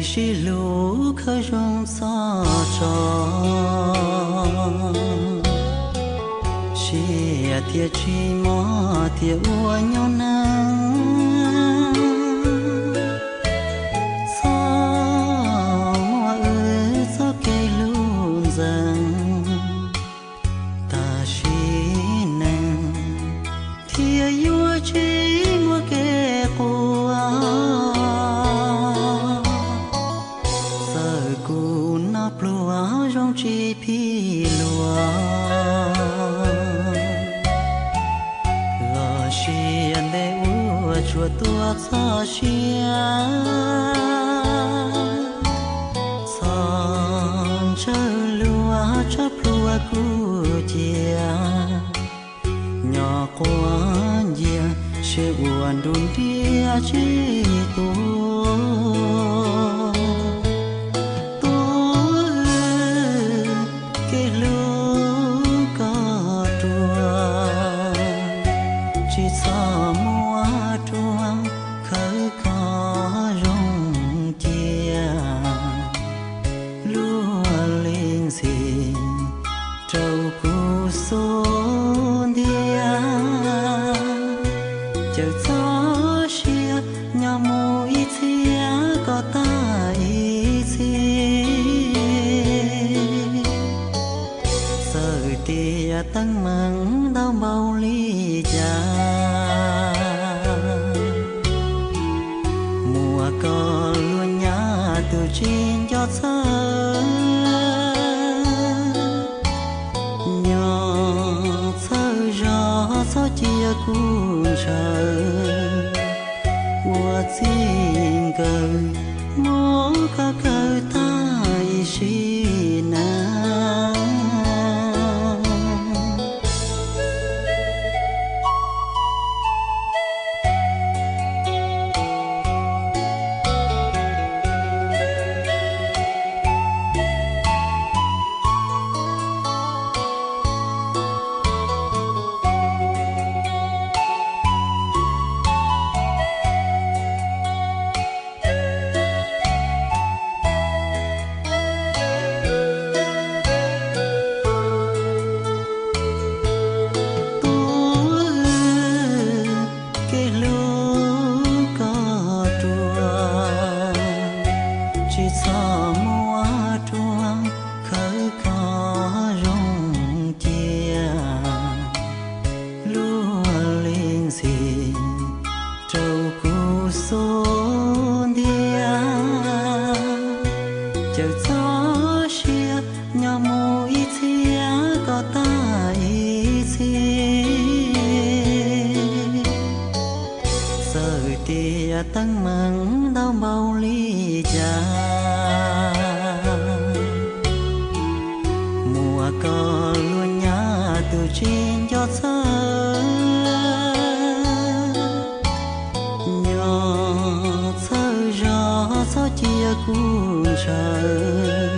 Sib hlub khawv zoo txog tso, siab thiaj tsis mob thiaj ua nyob neej. Txhob muab wb txoj kev hlub ntxeev tam sim neej, thiaj yuav tsis muaj kev quaj. Txawm kuv noj pluag zoo tsis phim luag, los sis ntev ua tsuas tuaj txog siab. Txhob ntsawj luag tsab plhuav kuj cia, nyob quav nciag siab ua nruj nriab tsis tuag. Tuav kev hlub koj ruam, tsis txhob muab ruam khawb koj zoo cia. Luag li ntxhi rau kuv xub ntiag, caws txoj sia nyob mus ib txhia kom tag ib txhis. Txawm tias teeb meem ntau npaum li cas, muaj koj luag nyab tus tsis nco txhawj. Nyob txhawj zog txhob cia kuv ntshaw, ua txij nkawm muab koj kaw tag ib sim neej. Tuav kev hlub koj ruam, tsis txhob muab ruam khawb koj zoo cia. Luag li ntxhi rau kuv xub ntiag, caws txoj sia nyob mus ib txhia kom tag ib txhis. Txawm tias teeb meem ntau npaum li cas, muaj koj luag nyab tus tsis nco txhawj. Nyob txhawj zog txhob cia kuv ntshaw,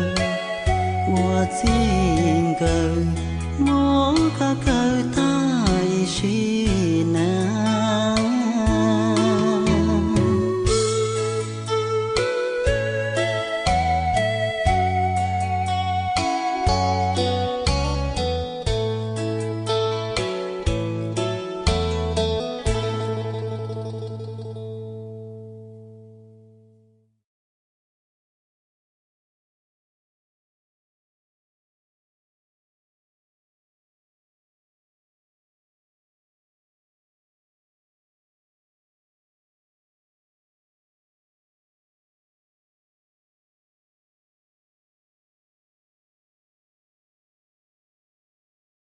ua txij nkawm muab koj kaw tag ib sim